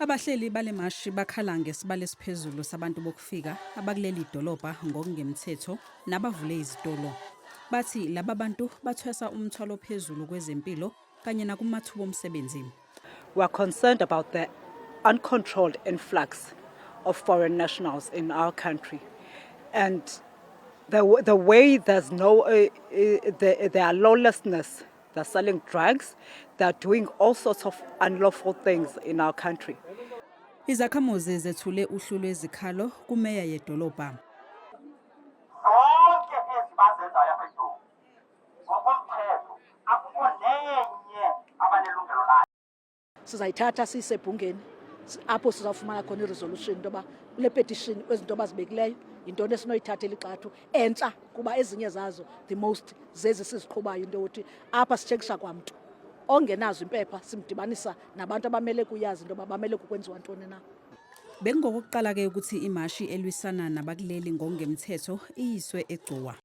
Abahleli bale mashi bakhala ngesibalo esiphezulu sabantu bokufika abakuleli dolobha ngokungemthetho nabavule izitolo. Bathi laba bantu bathwesa umthwalo phezulu kwezempilo kanye nakumathuba omsebenzi. We are concerned about the uncontrolled influx of foreign nationals in our country. And the way there's no, there are lawlessness, they're selling drugs, they're doing all sorts of unlawful things in our country. Izakhamuzi zethule uhlu lwezikhalo kumeya yedolobha. Zonke ezi bazenzayo apha eJozi ngokomthetho, akukho nenye abanelungelo layo. Sizayithatha siyise ebhungeni, apho sizawufumana khona i-resolution into yoba kule petition, kwezi nto bazibekileyo, yintoni esinoyithathela igxathu entsha, kuba ezinye zazo, the most zezi siziqhubayo, into yokuthi apha sitshekisha kwamntu ongenazo impepha, simdibanisa nabantu abamele kuyazi into yoba bamele kukwenziwa ntoni na. Bekungokokuqala ke ukuthi imashi elwisana nabakuleli ngokungemthetho iyiswe eGcuwa.